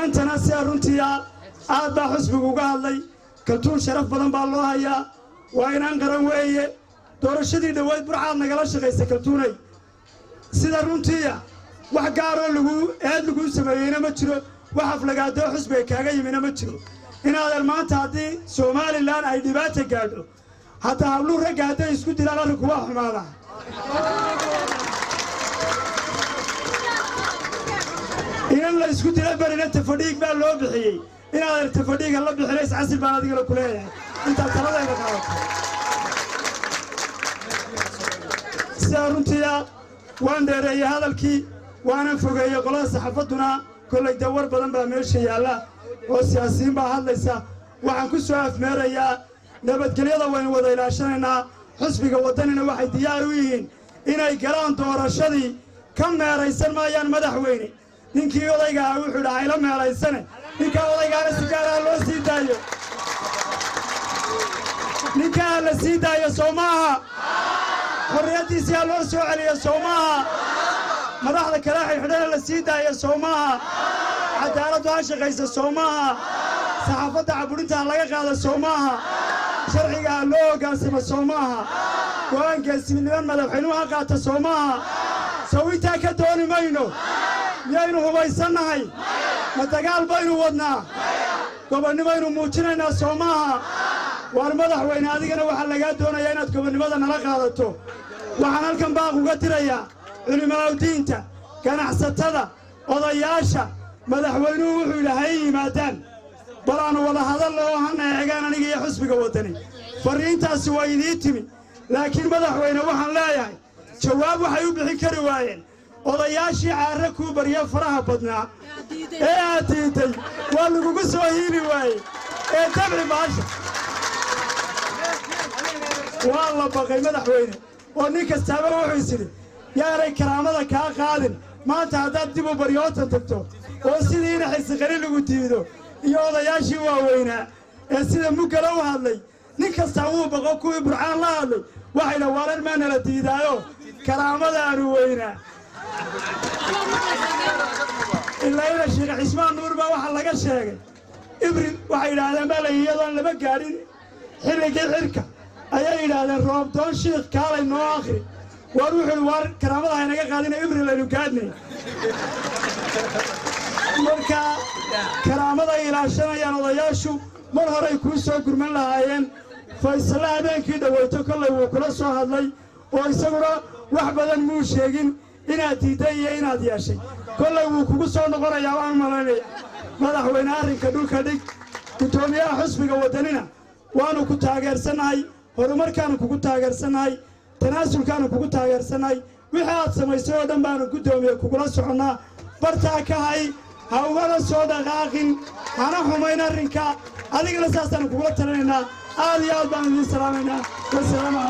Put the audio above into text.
Inantana sidaa runtii ah aad baa xusbigu uga hadlay. Kaltuun sharaf badan baa loo hayaa, waa inaan qaran weeye. Doorashadii dhoweyd Burcaad nagala shaqaysa, Kaltuunay. Sida runtiiya wax gaaroo lagu eed laguu sameeyeyna ma jiro, wax aflagaadoo xusbiga kaaga yimina ma jiro. Inaadan maanta haddii Somalilan ay dhibaata gaadho, hadda habluu ragga hadday isku dilaan, arrinku waa xumaadaa. Inan la isku dila berina tafadhiig baa loo bixiyey. Inaadan tafadhiiga la bixina, iscasil baan adigana ku leeyahay intaad taladayda qaadato. Sidaa runtiia waan dheereeyey hadalkii, waanan fogeeyey. Qolada saxaafadduna kollay dee war badan baa meesha yaalla oo siyaasiyiin baa hadlaysa. Waxaan ku soo afmeerayaa, nabadgelyada waynu wada ilaashanaynaa. Xusbiga Waddanina waxay diyaar u yihiin inay galaan doorashadii. Ka meeraysan maayaan madaxweyne. Ninkii odayga ah wuxuu idhaa hayla meelaysane. Ninkaa odaygaana si gaaraha loo sii daayo, ninkaa la sii daayo, soo maaha? Xorriyaddiisii ha loo soo celiyo, soo maaha? Madaxda kale xidhxidhana la sii daayo, soo maaha? Cadaaladdu ha shaqaysa, soo maaha? Saxaafadda caburinta ha laga qaado, soo maaha? Sharciga ha loo hoggaansamo, soo maaha? Go'aan geesinimo madaxweynuhu ha qaata, soo maaha? Sow intaa ka dooni mayno? Miyaynu hubaysannahay? Ma dagaal baynu wadnaa? Gobonnimaynu muujinaynaa, soo maaha? Waar madaxweyne, adigana waxaa lagaa doonayaa inaad gobonnimada nala qaadato. Waxaan halkan baaq uga dirayaa culimaa'udiinta, ganacsatada, odayaasha. Madaxweynuhu wuxuu yidhi hay yimaadaan, bal aanu wada hadalno oo hana eegaan aniga iyo xusbiga Waddani. Farriintaasi waa idii timi, laakiin madaxweyne waxaan leeyahay, jawaab waxay u bixin kari waayeen odayaashii caarre kuu barya faraha badnaa ee aad diiday. Waa lagugu soo hiili waayey ee dabci baasha. Waa la baqay, madaxweyne, oo nin kastaaba wuxuu is idhi yaanay karaamada kaa qaadin maanta haddaad dib u baryootan tagto oo sidiina xisiqari lagu diido iyo odayaashii waaweynaa ee sida muggala u hadlay. Nin kastaa wuu baqo. Kuwii Burcaan la hadlay waxay dha waalan maanala diidaayo karaamadaanu weynaa. Ilaa ina Sheekh Cismaan Nuur baa waxaa laga sheegay Ibril. Waxay yidhaahdeen baa la iyadoon lama gaadhin xilligii xirka ayay yidhaahdeen, "Roobdoon shiikh, kaalay noo akhri." Waar wuxuu yidhi, "Waar karaamada haynaga qaadina, Ibril aynu gaadhnay." Marka karaamaday ilaashanayaan odayaashu, mar horay kuu soo gurman lahaayeen. Faysalle habeenkii dhoweyto kollay wuu kula soo hadlay oo isaguna wax badan muu sheegin inaad diidday iyo inaad yeeshay. Kollay wuu kugu soo noqonayaa waan malaynaya. Madaxweyne, arrinka dhulka dhig. Guddoomiyaha xusbiga Waddanina waannu ku taageersannahay, horumarkaannu kugu taageersannahay, tanaasulkaannu kugu taageersannahay. Wixii aad samaysay oo dhan baannu, guddoomiye, kugula soconnaa. Bartaa ka hay, ha ugana soo dhaqaaqin, hana xumayn arrinka. Adigana saasaannu kugula talinaynaa. Aad iyo aad baanu idiin salaamaynaa. Wasalaamu calaykum.